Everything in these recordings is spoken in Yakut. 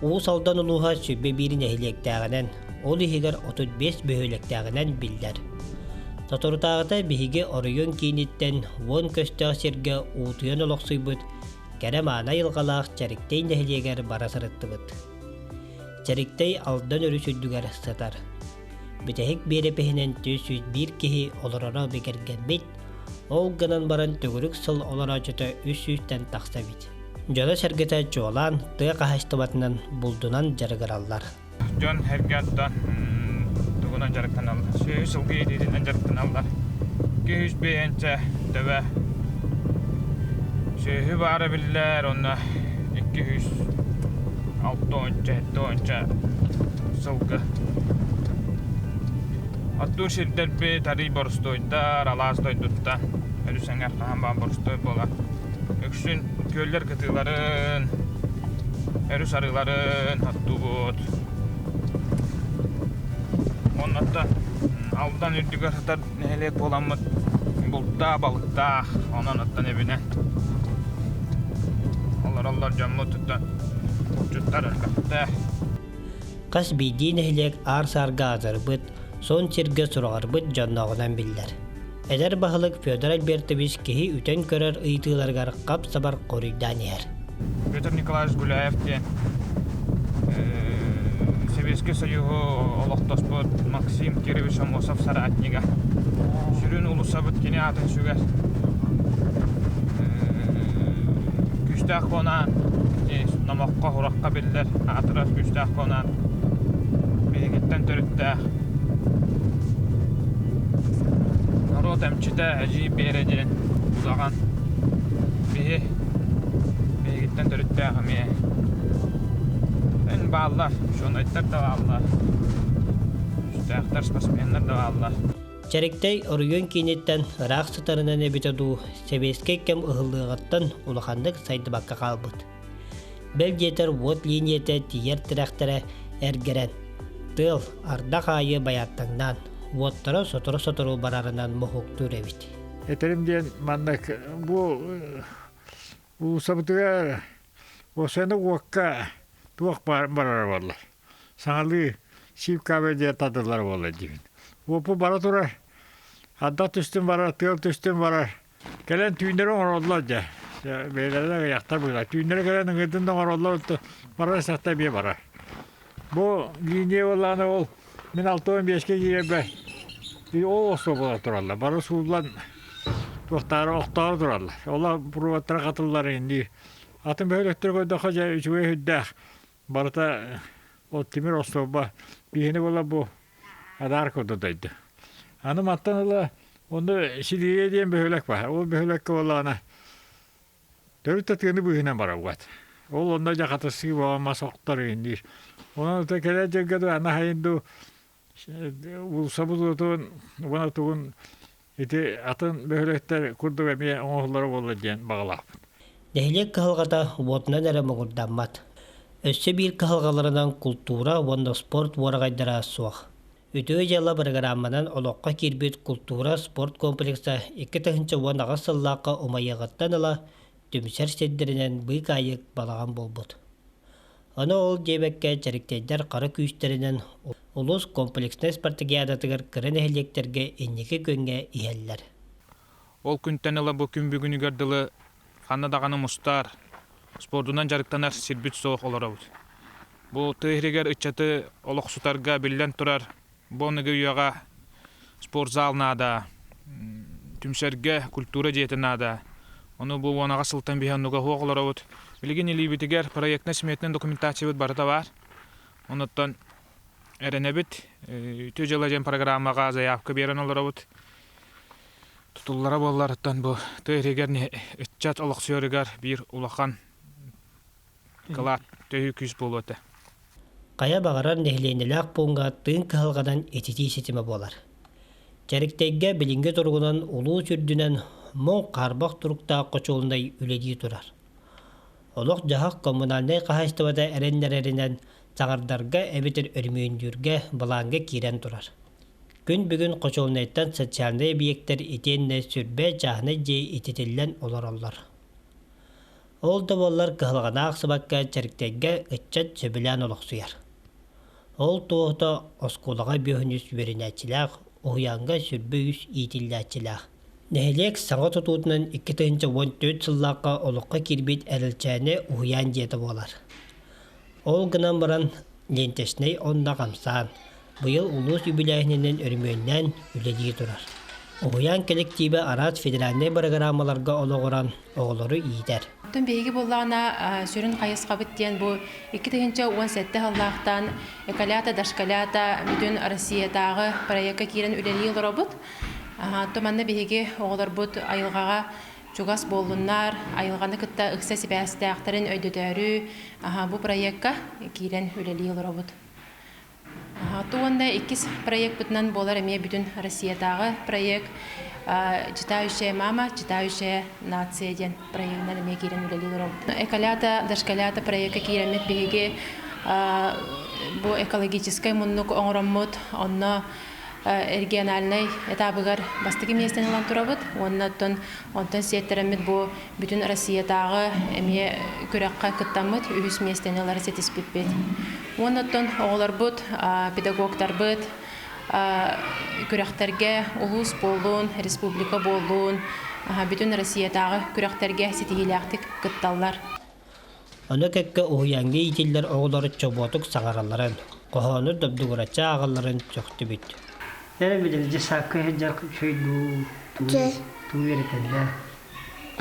Уус Алдан улууһа 21 нэһилиэктээҕинэн, ол иһигэр 35 бөһүөлэктээҕинэн биллэр. Соторутааҕыта биһиги оройуон кииниттэн уон көстөөх сиргэ уутуйан олохсуйбут кэрэ-мааны айылҕалаах Чэриктэй нэһилиэгэр бара сырыттыбыт. Чэриктэй Алдан өрүс үрдүгэр сытар. Бүтэһик биэрэпиһинэн 401 киһи олороро бигэргэммит, ол гынан баран төгүрүк сыл олорооччута 300-тэн тахса эбит. Дьоно-сэргэтэ чуолаан тыа хаһаайыстыбатынан булдунан дьарыгыраллар. Дьон эргэ тугунан дьарыктаналлар? Сүөһү сылгы иитиитинэн дьарыктаналлар. Күүс биэнчэ төбө сүөһү баара биллэр уонна 260 70 сылгы. Оттуур сирдэрбит арый боростуойдар, алаас дойдуттан өрүс эҥэр хаһан баан боростуой буолар. Үксүн күөллэр кытыыларын, өрүс арыыларын оттуубут. Оннуттан Алдан үрдүгэр сытар нэһилиэк буоламмыт бултаах, балыктаах, онон оттон эбинэн олороллор дьоммут булчуттар элбэхтэр. Хас биирдии нэһилиэк аар-саарга аатырбыт, суон сиргэ сураҕырбыт дьоннооҕунан биллэр. Эдэр баһылык Федор Альбертович киһи үтэн көрөр ыйытыыларыгар хап-сабар хоруйдаан иһэр. Петр Николаевич Гуляев диэн Сэбиэскэй Союһу олохтоспут Максим Кирович Аммосов соратнига. Сүрүн уулуссабыт кини аатын сүгэр. Күүстээх Куонаан номоххо, сурахха биллэр аатырар Күүстээх Куонаан биһигиттэн төрүттээх. Норуот эмчитэ Эдьиий Биэрэ диэн удаҕан биһи биһигиттэн төрүттээх эмиэ. Эн бааллар, учуонайдар да бааллар, күүстээхтэр, спортсменнар да бааллар. Чэриктэй оройуон кииниттэн ыраах сытарынан эбитэ дуу, сэбиэскэй кэм ыһыллыаҕыттан улаханнык сайдыбакка хаалбыт. Бэл диэтэр уот лиинийэтэ тиийэр тирэхтэрэ эргэрэн, тыал, ардах аайы байааттаҥнаан, уоттара сотору-сотору барарынан моһуоктуур эбит. Этэрим диэн маннык бу уулуссабытыгар уопсайынан уокка туох барара буолла. Саҥалыы сип кабель диэн тардыллар буолла диибин. Уоппу бара турар, ардах түстүн барар, тыал түстүн барар. Кэлэн түүннэри оҥороллор дьэ. Бэйэлэрэ аҕыйахтар быһыылаах. Түүннэри кэлэн ыҥырдын да оҥороллор, барар сахта эмиэ барар. Бу линия буоллаҕына ол мин 65-кэ киирэрбэр ол остуолбалар тураллар. Бары сууллан туохтаары охтоору тураллар. Олор проводтара хатыллар иҥин Атын бөһүөлэктэр көрдөххө дьэ үчүгэй үрдээх. Барыта ол тимир остуолба биһини буола бу адаар курдук дойду. Аны мантан ыла онно Силиэ диэн бөһүөлэк баар. Ол бөһүөлэккэ буоллаҕына төрүт да тыаны быыһынан барабыт. Ол онно дьэ хатыссыы буолан мас охтор иҥниир. Онон кэлэр дьылга дуу аны хайын дуу уулуссабыт уотун уонна тугун ити атын бөһүөлэктэр курдук эмиэ оҥоһуллара буолла диэн баҕалаахпыт. Нэһилиэк кыһалҕата уотунан эрэ муҥурдаммат. Өссө биир кыһалҕаларынан култуура уонна спорт уораҕайдара суох. Үтүө дьыала бырагыраамманан олоххо киирбит култуура-спорт комплекса 2018 сыллаахха умайыаҕыттан ыла түмсэр сирдэринэн быыкаайык балаҕан буолбут. Ону ол диэбэккэ чэриктэйдэр хара күүстэринэн улуус комплекснай спартакиадатыгар кыра нэһилиэктэргэ инники күөҥҥэ иһэллэр. Ол күнтэн ыла бу күн бүгүнүгэр дылы ханна даҕаны мустар, спордунан дьарыктанар сирбит суох олоробут. Бу тыа иһигэр ыччаты олохсутарга биллэн турар, бу аныгы үйэҕэ спортзал наада, түмсэргэ культура дьиэтэ наада. Ону бу уонаҕа сылтан биһи оннуга суох олоробут. Билигин илиибитигэр проектнай-сметнай документациябыт барыта баар. Онуттан эрэнэбит. Үтүө дьыала диэн программаҕа заявка биэрэн олоробут. Тутуллара буолларыттан бу тыа иһигэр ыччат олохсуйарыгар биир улахан кылаат төһүү күүс буолуо этэ. Хайа баҕарар нэһилиэнньэлээх пууҥҥа тыын кыһалҕанан ититии ситимэ буолар. Чэриктэйгэ билиҥҥи туругунан улуус үрдүнэн муҥ хаарбах туруктаах хочуолунай үлэлии турар. Олох-дьаһах коммунальнай хаһаайыстыбата эрэннэрэринэн саҥардарга эбэтэр өрөмүөннүүргэ былааҥҥа киирэн турар. Күн бүгүн хочуолунайтан социальнай эбийиэктэр итиэннэ сүрбэ чааһынай дьиэ ититиллэн олороллор. Ол да буоллар кыһалҕаны аахсыбакка Чэриктэйгэ ыччат сөбүлээн олохсуйар. Ол туоһута оскуолаҕа бүөһүнүс үөрэнээччилээх, уһуйааҥҥа 23 иитиллээччилээх. Нэһилиэк саҥа тутуутунан 2014 сыллаахха олоххо киирбит Эрэлчээни уһуйаан дьиэтэ буолар. Ол гынан баран ленточнай онно хамсаан, быйыл улуус үбүлээһининэн өрөмүөннээн үлэлии турар. Уһуйаан кэлэктиибэ араас федеральнай бырагыраамаларга олоҕуран оҕолору иитэр. Оттон биһиги буоллаҕына сүрүн хайысхабыт диэн бу 2017 сыллаахтан Эколята дошколята бүтүн Россиятааҕы проекка киирэн үлэлии олоробут. Оттон манна биһиги оҕолорбут айылҕаҕа чугас буоллуннар, айылҕаны кытта ыкса сибээстээхтэрин өйдөтөөрү бу проекка киирэн үлэлии олоробут. Уонна иккис проекпытынан буолар эмиэ бүтүн Россиятааҕы проект «Читающая мама, читающая нация» диэн проегынан эмиэ киирэн үлэлии олоробут. Эколята, дошколята проекка киирэммит биһиги бу экологическай муннук оҥороммут, онно региональнай этабыгар бастакы миэстэни ылан турабыт уонна оттон онтон сиэттэрэммит бу бүтүн Россиятааҕы эмиэ күрэххэ кыттаммыт үһүс миэстэни ылары ситиспиппит. Уонна оттон оҕолорбут, педагогтарбыт күрэхтэргэ улуус буоллун, республика буоллун, бүтүн Россиятааҕы күрэхтэргэ ситиһиилээхтик кытталлар. Ону кэккэ уһуйааҥҥа иитиллэр оҕолор чобуотук саҥаралларын, хоһоону добдугураччы ааҕалларын сөхтүбүт. Эрэ билэр дьыссаакка сылдьар үчүгэй дуу, туу үөрэтэллэр.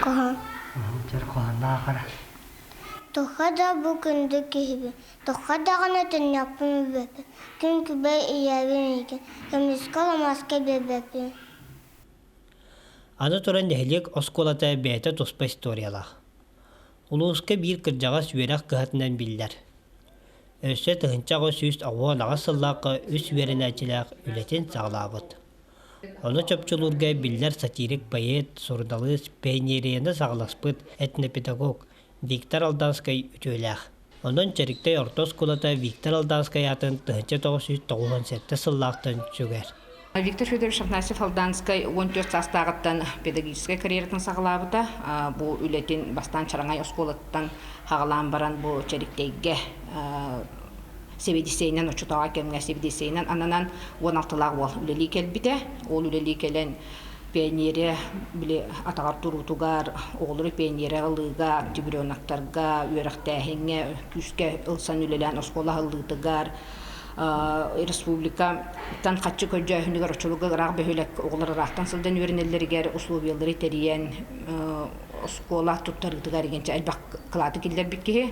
Хоһоон. Дьэр хоһоонноох ара. Туохха да бу күндү киһибин, туохха даҕаны төннүөхпүн билбэппин, күн күбэй ийэбин эйигин, көмүскэ ламаска биэрбэппин. Аны туран нэһилиэк оскуолата бэйэтэ туспа историялаах. Улууска биир кырдьаҕас үөрэх кыһатынан биллэр. Өссө 1898 сыллаахха үс үөрэнээччилээх үлэтин саҕалаабыт. Ону чопчулуурга биллэр сатирик поэт, суруналыыс, пионерияны саҕаласпыт этнопедагог Виктор Алданскай үтүөлээх. Онон Чэриктэй орто оскуолата Виктор Алданскай аатын 1997 сыллаахтан сүгэр. Виктор Федорович Афанасьев-Алданскай 14 саастааҕыттан педагогическай карьератын саҕалаабыта. Бу үлэтин бастаан Чараҥай оскуолаттан хаҕалаан баран бу Чэриктэйгэ сэбиэдиссэйинэн оччотооҕу кэмҥэ сэбиэдиссэйинэн ананан 16-лаах уол үлэлии кэлбитэ. Ол үлэлии кэлэн пионерия били атаҕар туруутугар, оҕолору пионерия ылыыга, октябренактарга, үөрэхтээһиҥҥэ күүскэ ылсан үлэлээн оскуола аһыллыытыгар, республикаттан хаччы көрдьөөһүнүгэр оччолорго ыраах бөһүөлэк оҕолор ыраахтан сылдьан үөрэнэллэригэр условиялары тэрийэн оскуола туттарыытыгар игинчэ элбэх кылааты киллэрбит киһи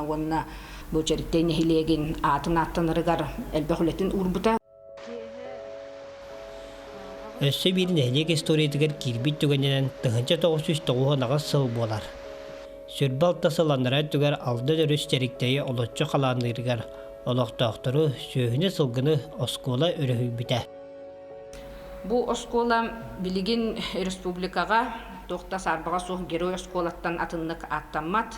уонна бу Чэриктэй нэһилиэгин аатын ааттанарыгар элбэх үлэтин уурбута. Өссө биир нэһилиэк историятыгар киирбит түгэнинэн 1998 сыл буолар. Сүрбэ алта сыл анараа өттүгэр Алдан өрүс Чэриктэйи олоччу халаанныырыгар олохтоохтору, сүөһүнү-сылгыны оскуола өрүһүйбүтэ. Бу оскуола билигин республикаҕа туох да саарбаҕа суох герой оскуолаттан атыннык ааттаммат.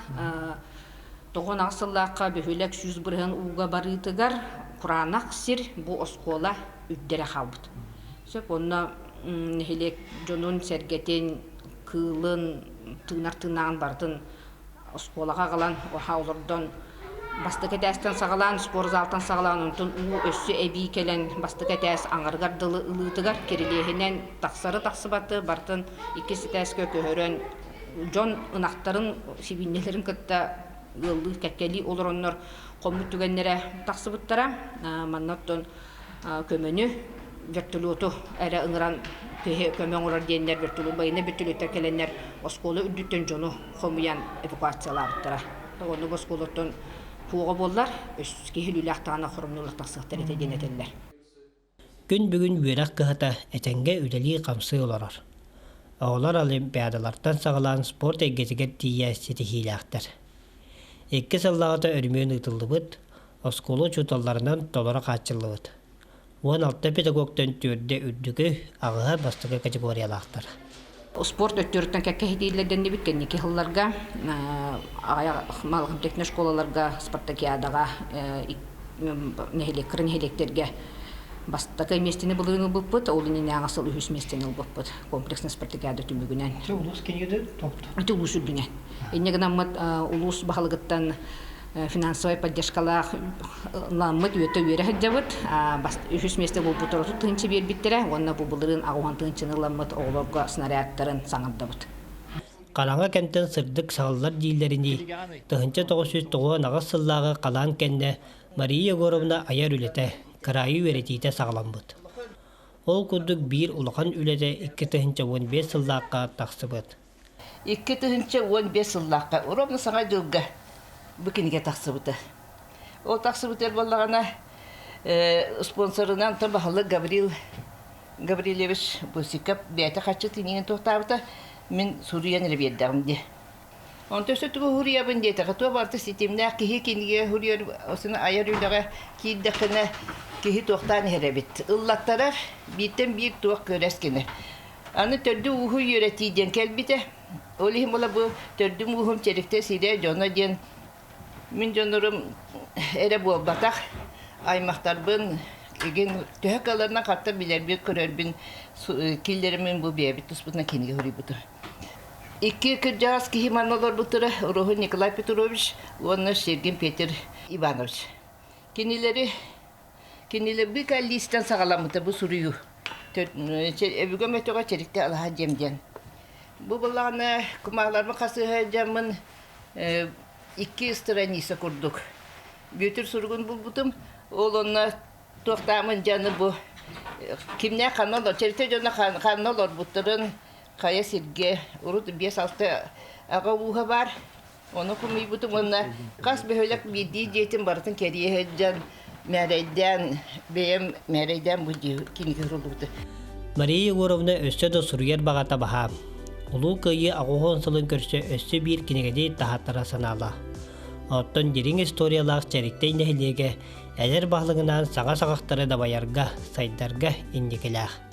Тоҕон аҕыс сыллаахха бөһүөлэк 100% ууга барыытыгар кураанах сир бу оскуола үрдэрэ хаалбыт. Сөп онно нэһилиэк дьонун сэргэтин, кыылын, тыынар тыынааҕын барытын оскуолаҕа аҕалан оһа олордон бастакы этээстэн саҕалаан спортзалтан саҕалаан онтон уу өссө эбии кэлэн бастакы этээс аҥарыгар дылы ылыытыгар кирилиэһинэн тахсары тахсыбаты барытын иккис этээскэ көһөрөн дьон ынахтарын сибиинньэлэрин кытта ыаллыы кэккэлии олороннор хоммут түгэннэрэ тахсыбыттара. Манна оттон көмөнү вертолету эрэ ыҥыран киһи көмө оҥорор диэннэр вертолет байыаннай вертолеттар кэлэннэр оскуола үрдүттэн дьону хомуйан эвакуациялаабыттара. Оннук оскуолаттан суоҕа буоллар киһи өлүүлээх даҕаны хоромньулар тахсыахтар этэ диэн этэллэр. Күн бүгүн үөрэх кыһата этэҥҥэ үлэлии-хамсыы олорор. Оҕолор олимпиадалартан саҕалаан спорт эйгэтигэр тиийэ ситиһиилээхтэр. Икки сыллааҕыта өрөмүөн ыытыллыбыт, оскуола учууталларынан толору хааччыллыбыт. 16 педагогтан түөрдэ үрдүкү, аҕыһа бастакы категориялаахтар. Спорт өттүөрүттэн кэккэ иһитиилэрдэннибит кэнники сылларга аҕыйах малгымтехно школаларга спартакиадаҕа нэһилиэк кыра нэһилиэктэргэ. Бастакы миэстэни былырыын ылбыппыт, ол иннинээҕи сыл үһүс миэстэни ылбыппыт комплекснай спартакиада түмүгүнэн. Ити улуус кинигэтэ топту. Ити улуус үрдүнэн. Инньэ гынаммыт улуус баһылыгыттан финансовай поддержкалаах ламмыт үөтэ үөрэ сылдьабыт. Үһүс миэстэ буолбут 30 тыһыынча биэрбиттэрэ уонна бу былырыын 80 тыһыынчаны ыламмыт оҕолорго снарядтарын саҥардабыт. Хараҥа кэмтэн сырдык саҕыллар дииллэринии, 1998 сыллааҕы халаан кэннэ Мария Егоровна айар үлэтэ, кыраайы үөрэтиитэ саҕаламмыт. Ол курдук биир улахан үлэтэ 2015 сыллаахха тахсыбыт. 2015 сыллаахха ровно саҥа дьылга бу кинигэ тахсыбыта. Ол тахсыбытыгар буоллаҕына спонсорынан баһылык Гаврил Гаврильевич Босиков бэйэтэ харчы тиниҥин туохтаабыта мин суруйан эрэ биэрдэҕим дии. Онтон өссө тугу суруйабын диэтэххэ, туох барыта ситимнээх киһи кинигэ суруйар, осуну айар үлэҕэ киирдэххинэ киһи туохтаан иһэр эбит. Ыллаттарар, бииртэн биир туох көрөс гинэ. Аны төрдү ууһу үөрэтии диэн кэлбитэ. Ол иһин була бу төрдүм ууһум Чэриктэй сирэ дьоно диэн мин дьоннорум эрэ буолбатах, аймахтарбын игин төһө кыалларынан хатта билэрбин, көрөрбүн киллэримин бу бэйэбит туспутунан кинигэ суруйбутум. Икки кырдьаҕас киһи манна олорбуттара Руһун Николай Петрович уонна Сергин Петр Иванович. Кинилэри кинилэр быыкаллиистан саҕаламмыта бу суруйуу. Өбүгэм өтөҕө Чэриктэй алаһа дьиэм диэн. Бу буллаҕына кумааларбын хасыһа дьаммын икки страница курдук Бүөтүр суругун булбутум. Ол онно туохтаамын дьаны бу кимнээх ханна олор Чэриктэй дьоно ханна олорбуттарын хайа сиргэ урут биэс-алта аҕа ууһа баар. Ону хомуйбутум уонна хас бөһүөлэк биирдии дьиэтин барытын кэрийэ сылдьан мээрэйдээн бэйэм мээрэйдээн бу кинигэ суруллубута. Мария Егоровна өссө да суруйар баҕата баһаам. Улуу Кыайыы 80 сылын көрсө өссө биир кинигэни таһааттара санаалаах. Оттон дириҥ историялаах Чэриктэй нэһилиэгэ эдэр баһылыгынаан саҥа саҕахтары дабайарга, сайдарга инникилээх.